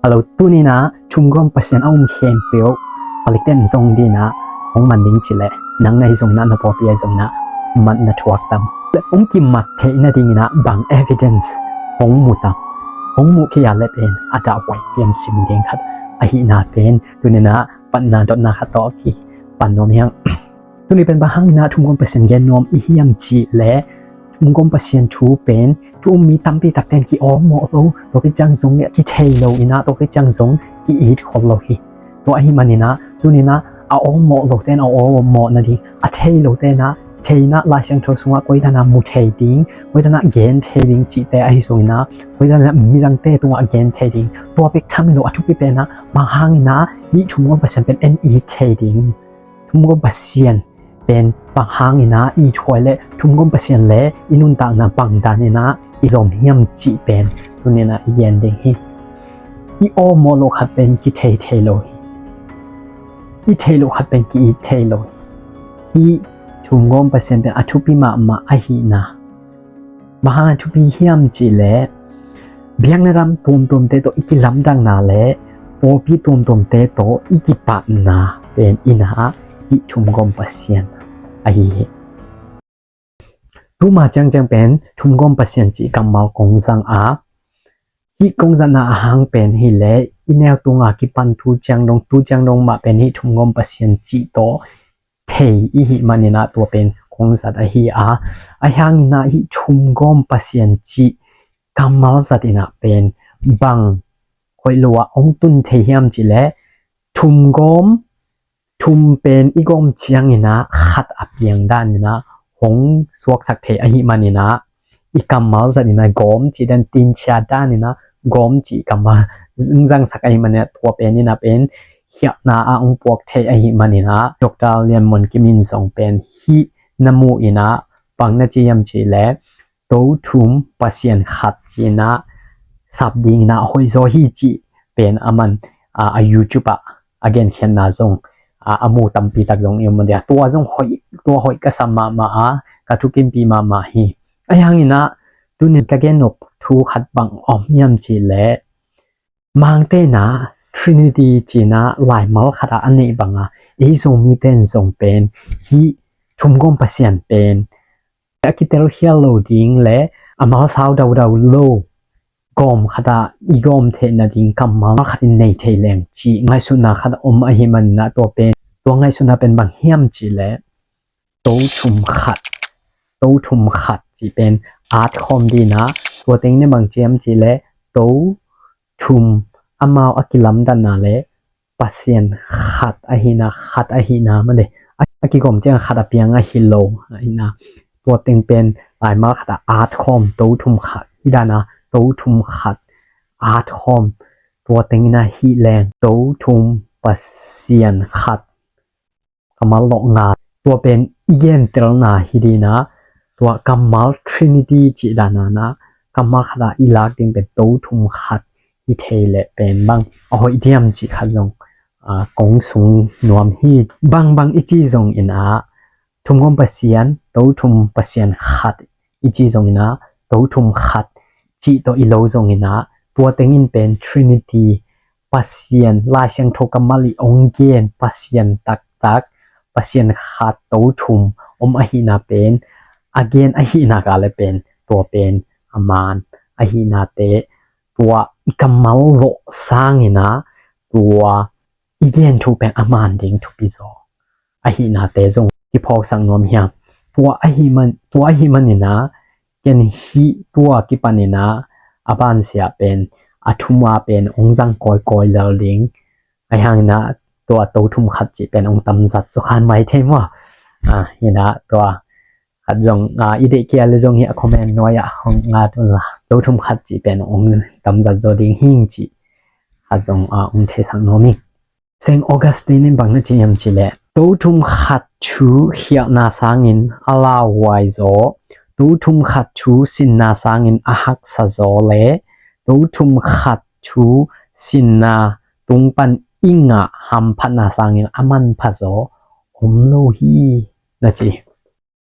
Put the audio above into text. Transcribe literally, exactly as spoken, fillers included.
Hello, tuni-in ah thumgawm Pasian a um khempeuh palikten zong ding in ah hong man ding ci leh, nang na hi zongin ah, na pawlpi ahi zongin ah, mat na thuak tam? Hong kimat theih nadingin ah bang evidence hong mu tam? Hong muh khit a leh pen a dahhuai pian sim ding khat ahihna pen tuni-in ah panna dotna khat tawh kipan nuam hi hang. Tuni pen bang hangin ah thumgawm Pasian gen nuam i hiam cih leh, thumgawm Pasian thu pen thu um mi tampi takte in ki-awlmawh lo, tua khit ciang zong kithei lo in ah, tua khit ciang zong ki-it khol lo hi. Tua ahih manin ah tuni-in ah a awlmawh lote in a awlmawh nading, a thei lote in ah theihna, Lai Siangtho sungah koi dan a mu thei ding, koi dan a gen thei ding cihte ahi zongin ah, koi dan a midangte tungah gen thei ding, tua bek tham hi lo, a thupi pen ah bang hangin ah hih thumgawm Pasian pen en it thei ding, thumgawm Pasian pen bang hangin ah i thuak leh, thumgawm Pasian leh i nuntakna bang danin ah i zom hiam cih pen tuni-in ah i gen ding hi. I awlmawh loh khat pen kithei thei lo hi. I theih loh khat pen ki-it thei lo hi. Hih thumgawm Pasian pen a thupi mahmah ahihna, bang hang a thupi hiam cih leh, biakna ram tuamtuamte tawh i kilamdanna leh pawlpi tuamtuamte tawh i kipatna pen in ah hih thumgawm Pasian ahi hi. Tuma ciangciang pen thumgawm Pasian cih kammal kong zang a, hih kong zatna a hang pen hi leh, i neu tunga kipan tu ciang dong, tu ciang dong mah pen hih thumgawm Pasian cih tawh thei i hih manin ah tua pen kong zat ahi a, ahi hangin ah hih thumgawm Pasian cih kammal zatin ah pen bang hoih lo ah hong tun thei hiam cih leh, thumgawm, thum pen i gawm ciangin ah khat a piang danin ah hong suaksak thei ahih manin ah, i kammal zatin ah gawm cih dan, tinchia danin ah gawm cih kammal zangsak ahih manin ah, tua pen in ah pen khialhna ah hong puak thei ahih manin ah, Doctor Lian Muan Kim in zong pen hih na mu in ah bang na ci hiam cih leh, To thum Pasian khat ci-in ah sap dingin ah hoihzaw hi cih pen aman a, a YouTube ah a genkhiatna zong a, a mu tampi tak zong i om a dia. Tua zong hoih, tua hoih ka sa mahmah a, ka thukimpih mahmah hi. Ahi hangin ah tuni ka gen nop thu khat bang om hiam cih leh, Mangte in ah Trinity ci-in ah laimal khat ah a neih bang a, ei Zomite in zong pen hih thumgawm Pasian pen a kitelkhial lo ding leh a malsau daudau lo gawm khat ah i gawm theih nading kammal khat i nei thei leng cih ngaihsutna khat a om ahih manin ah, tua pen, tua ngaihsutna pen bang hiam cih leh, To thum khat, To thum khat cih pen at khawm dingin ah, tua teng in bang ci hiam cih leh, To thum, amau a kilamdanna leh Pasian khat ahihna, khat ahihna mah leh, a, a kigawm ciang khat a piang ahi lo ahihna. Tua teng pen laimal khat ah at khawm, To thum khat, hih dan a To thum khat at khawm, tua teng in ah hih leng To thum Pasian khat, kammal lawh ngal. Tua pen i gentelna hi dingin ah, tua kammal Trinity cih dan a, kammal khat ah i lak ding pen To thum khat hi thei leh pen bang a hoih diam cih khat zong a, kong sung nuam hi. Bangbang i ci zongin ah, thumgawm Pasian, To thum Pasian khat i ci zongin ah, To thum khat cih tawh i lo zongin ah, tua teng in pen Trinity, Pasian, Lai Siangtho kammal i ong gen Pasian taktak, Pasian khat To thum om ahihna pen a gen ahihna ka leh pen, tua pen a man ahihnate, tua i kammal lawh sangin ah, tua i gen thu pen a man ding thupi zaw ahihnate zong kiphawksak nuam hiam? Tua ahih man, tua ahih manin ah, ken hih tua kipanin ah, a bansia pen, a thum a pen ong zang kawikawi lel ding. Ahi hangin ah, tua To thum khat cih pen ong tamzat zaw khan mai thei maw? A, hi in ah, tua khat zong, a, i deih kei leh zong hih a comment nuai ah hong ngat un la, To thum khat cih pen ong tamzat zaw ding hing cih khat zong, a, ong theisak nuam ing. Saint Augustine in bang na ci hiam cih leh, To thum khat thu khialhna sangin a lauhuai zaw, To thum khat thu sinna sangin a haksa zaw leh To thum khat thu sinna tung pan i ngah hamphatna sangin a manpha zaw om lo hi, na ci.